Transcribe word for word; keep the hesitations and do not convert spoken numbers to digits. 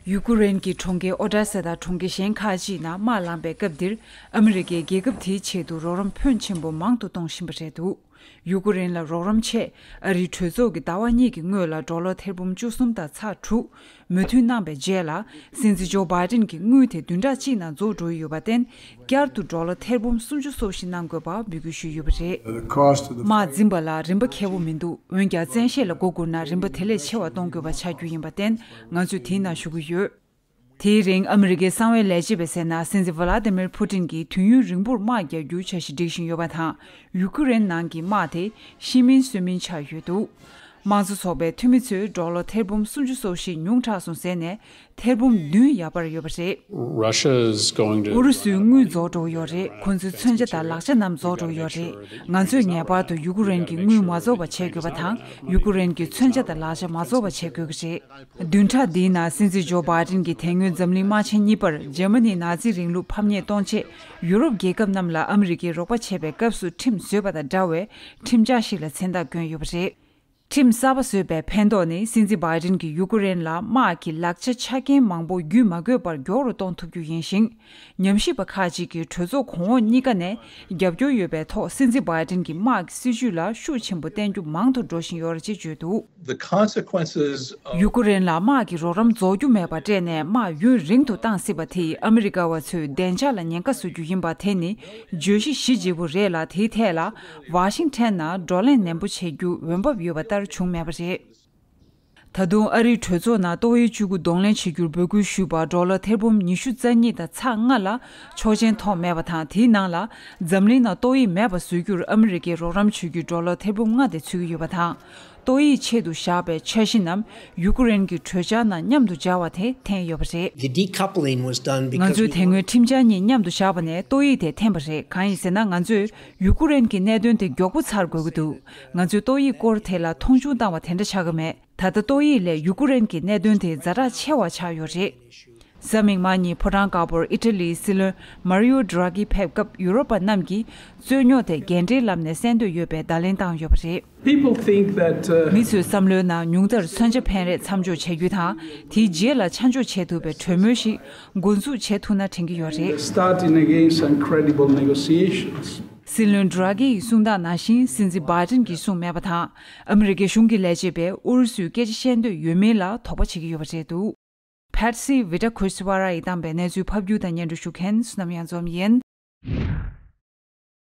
ཡུ་ཀུ་རེན་གྱི་གྲོང་ཁྱེར་ཨོ་ཌེ་ས་དང་གྲོང་ཁྱེར་གཞན་ཁག་ཅིག་ནང་དམག་ལངས་པའི་སྐབས་འདིར། ཨ་མི་རི་ཀས་རྒྱལ་ཁབ་དེའི་ཆེད་དུ་རོགས་རམ་ཕོན་ཆེན་པོ་མང་དུ་གཏོང་བཞིན་པ་རེད་འདུག་ཡུ་ཀུ་རེན་ལ་རོགས་རམ་ཆེད་ཨ་རིའི་གྲོས་ཚོགས་ཀྱིས་ཟླ་བ་གཉིས་ཀྱི་སྔོན་ལ་ཌོ་ལར་ཐེར་འབུམ་བཅུ་གསུམ་དང་ཚེག་དྲུག་མོས་མཐུན་གནང་པའི་རྗེས་ལ། སྲིད་འཛིན་ཇོ་བྷའི་ཌེན་གྱི་དངུལ་དེ་བདུན་ཕྲག་གཅིག་ནང་རྫོགས་འགྲོ་ཡི་ཡོད་པར་བརྟེན། བསྐྱར་དུ་ཌོ་ལར་ཐེར་འབུམ་སུམ་ཅུ་སོ་བཞི་གནང་དགོས་པ་འབོད་སྐུལ་ཞུས་ཡོད་པ་རེད། དམག་འཛིན་པ་ལ་རིན་པ་ཁེ་པོ་མི་འདུག་འོན་ཀྱང་བཙན་ཤེད་ལ་མགོ་སྒུར་ན་རིན་པ་དེ་ལས་ཆེ་བ་གཏོང་དགོས་པ་ཆགས་རྒྱུ་ཡིན་པར་བརྟེན། ང་ཚོས་དེའི་ནང་ཞུགས་ཀྱི་ཡོད། དེའི་རིང་ཨ་མི་རི་ཀའི་གསང་བའི་ལས་བྱེད་པས་ཟེར་ན། སྲིད་འཛིན་ཝ་ལ་ཏི་མིར་ཕུ་ཏིན་གྱིས་དུས་ཡུན་རིང་པོར་དམག་རྒྱག་རྒྱུའི་འཆར་གཞི་སྒྲིག་བཞིན་ཡོད་པ་དང་། ཡུ་ཀེ་རེན་ནང་གི་དམག་དེ་ཤི་མིན་གསོན་མིན་ཆགས་ཡོད་འདུག་དམངས་གཙོ་ཚོགས་པའི་འཐུས་མི་ཚོས་ཌོ་ལར་ཐེར་འབུམ་སུམ་ཅུ་སོ་བཞི་ཉུང་དྲགས་སོང་ཟེར་ནས། ཐེར་འབུམ་བདུན་ཡར་འཕར་ཡོད་པ་རེད། Russia is going to ཨུ་རུ་སུའི་དངུལ་རྫོགས་འགྲོ་གི་ཡོད་རེད། ཁོ་ཚོའི་མཚོན་ཆ་དང་ལག་ཆ་རྣམས་རྫོགས་འགྲོ་གི་ཡོད་རེད། ང་ཚོས་ངེས་པར་དུ་ཡུ་ཀེ་རེན་གྱི་དངུལ་མ་རྫོགས་པ་བྱེད་དགོས་པ་དང་། ཡུ་ཀེ་རེན་གྱི་མཚོན་ཆ་དང་ལག་ཆ་མ་རྫོགས་པ་བྱེད་དགོས་ཀྱི་རེད། བདུན་ཕྲག་འདིའི་ནང་སྲིད་འཛིན་ཇོ་བྷའི་ཌེན་གྱིས་དེ་སྔོན་འཛམ་གླིང་དམག་ཆེན་གཉིས་པར་འཇར་མ་ནིའི་ནཱ་ཛི་རིང་ལུགས་ཕམ་ཉེས་གཏོང་ཆེད་ཡུ་རོབ་རྒྱལ་ཁབ་རྣམས་ལ་ཨ་མི་རི་ཀའི་རོགས་པ་བྱེད་པའི་སྐབས་སུ་ཁྲིམས་བཟོས་པ་དང་འདྲ་བའི་ཁྲིམས་འཆར་ཞིག་ལ་མཚན་རྟགས་བསྐྱོན་ཡོད་པ་རེད། ཁྲིམས་གསར་པ་བཟོས་པའི་ཕན་ཐོགས་ནི། སྲིད་འཛིན་བྷའི་ཌེན་གྱིས་ཡུ་ཀེ་རེན་ལ་དམག་གི་ལག་ཆ་ཆ་རྐྱེན་མང་པོ་བརྒྱུད་མ་དགོས་པར་མགྱོགས་རུ་གཏོང་ཐུབ་རྒྱུ་ཡིན་ཞིང་། ཉམས་ཞིབ་པ་ཁག་ཅིག་གིས་གྲོས་ཚོགས་གོང་འོག་གཉིས་ཀ་ནས་རྒྱབ་སྐྱོར་ཡོད་པའི་ཐོག་སྲིད་འཛིན་བྷའི་ཌེན་གྱི་དམག་གི་སྲིད་ཇུས་ལ་ཤུགས་ཆེན་པོ་བསྟན་རྒྱུ་མང་དུ་འགྲོ་བཞིན་ཡོད་རེད་ཅེས་བརྗོད་འདུག The consequences of ཡུ་ཀེ་རེན་ལ་དམག་གི་རོགས་རམ་རྫོགས་རྒྱུ་མེད་པ་སྤྲད་ནས་དམག་ཡུན་རིང་དུ་བཏང་སྲིད་པ་དེས་ཨ་མི་རི་ཀ་བ་ཚོའི་བདེ་འཇགས་ལ་ཉེན་ཁ་བཟོ་རྒྱུ་ཡིན་པ་དེ་ནི་བརྗོད་གཞི་གཞི་བརྗིད་པོ་རེད་ལ། དེའི་ཐད་ལ་ཝ་ཤིང་ཊོན་ནང་བགྲོ་གླེང་ནན་པོ་བྱེད་རྒྱུ་འོས་འབབ་ཡོད་པ་ལྟར་བྱུང་མེད་པ་རེད། ད་དུང་ཨ་རིའི་གྲོས་ཚོགས་ནང་ཏོག་དབྱིབས་བཅུ་དགུ་གདོང་ལེན་བྱེད་རྒྱུར་འབོད་སྐུལ་ཞུས་པ་ཌོ་ལར་ཐེར་འབུམ་ཉི་ཤུ་རྩ་གཉིས་དང་ཚེག་ལྔ་ལ་ཆོག་མཆན་ཐོབ་མེད་པ་དང་། དེའི་ནང་ལ་འཛམ་གླིང་ནང་ཏོག་དབྱིབས་མེད་པ་བཟོ་རྒྱུར་ཨ་མི་རི་ཀས་རོགས་རམ་བྱེད་རྒྱུའི་ཌོ་ལར་ཐེར་འབུམ་ལྔ་དེ་ཚུད་ཀྱི་ཡོད་པ་དང་། ཏོག་དབྱིབས་ཆེད་དུ་བཞག་པའི་འཆར་གཞི་རྣམས་ཡུ་ཀེ་རེན་གྱི་གྲོས་འཆར་ནང་མཉམ་དུ་སྦྱར་བ་དེ་འཐེན་ཡོད་པ་རེད། The decoupling was done ང because ཚོས we དེ་སྔོན་ཁྲིམས་འཆར་གཉིས་མཉམ་དུ་བཞག་པ་ནས་ཏོག་དབྱིབས་དེ་འཐེན་པ་རེད། གང་ཡིན་ཟེར་ན། ང་ཚོས་ཡུ་ཀེ་རེན་གྱི་གནད་དོན་དེ་མགྱོགས་པོ་ཚར་དགོས་ཀྱི་འདུག་ང་ཚོས་ཏོག་དབྱིབས་སྐོར་དེ་ལ་མཐོང་ཆུང་བཏང་བ་དེ་འདྲ་ཆགས་ཀྱི་མེད། ད་ལྟ་ཏོག་དབྱིབས་ལས་ཡུ་ཀེ་རེན་གྱི་གནད་དོན་དེ་ཛ་དྲག་ཆེ་བ་ཆགས་ཡོད་རེད། གཟའ་མིག་དམར་ཉིན་ཕོ་བྲང་དཀར་པོར་ཨི་ཊ་ལིའི་སྲིད་བློན་མཱ་རི་ཡོ་ཌ་ར་ཀི་ཕེབས་སྐབས་ཡུ་རོབ་པ་རྣམས་ཀྱིས་རྩོད་རྙོག་དེ་འགན་འཁྲིའི་ལམ་ནས་སེལ་འདོད་ཡོད་པའི་བརྡ་ལན་བཏང་ཡོད་པ་རེད། People think that, uh, མི་ཚོའི་བསམ་བློའི་ནང་ཉུང་མཐར་མཚོན་ཆ་འཕེན་རེས་མཚམས་འཇོག་བྱ་རྒྱུ་དང་། དེའི་རྗེས་ལ་ཆ་འཇོག་བྱེད་ཐུབ་པའི་གྲོས་མོལ་ཞིག་འགོ་འཛུགས་བྱེད་ཐུབ་ན་དྲན་གྱི་ཡོད་རེད། Starting again some credible negotiations. སྲིད་བློན་ཌ་ར་ཀི་ཡིས་གསུངས་སྟངས་ནང་བཞིན། སྲིད་འཛིན་བྷའི་ཌེན་གྱིས་གསུངས་མེད་པ་དང་། ཨ་མི་རི་ཀའི་གཞུང་གི་ལས་བྱེད་པས་ཨུ་རུ་སུས་སྐད་ཆ་བཤད་འདོད་ཡོད་མིན་ལ་དོགས་པ་བྱེད་ཀྱི་ཡོད་པ་རེད་འདུག Patsy Widakuswara ཡིས་བཏང་པའི་གནས་ཚུལ་ཕབ་སྒྱུར་དང་སྙན་སྒྲོན་ཞུ་མཁན་བསོད་ནམས་གཡང་འཛོམས་ཡིན།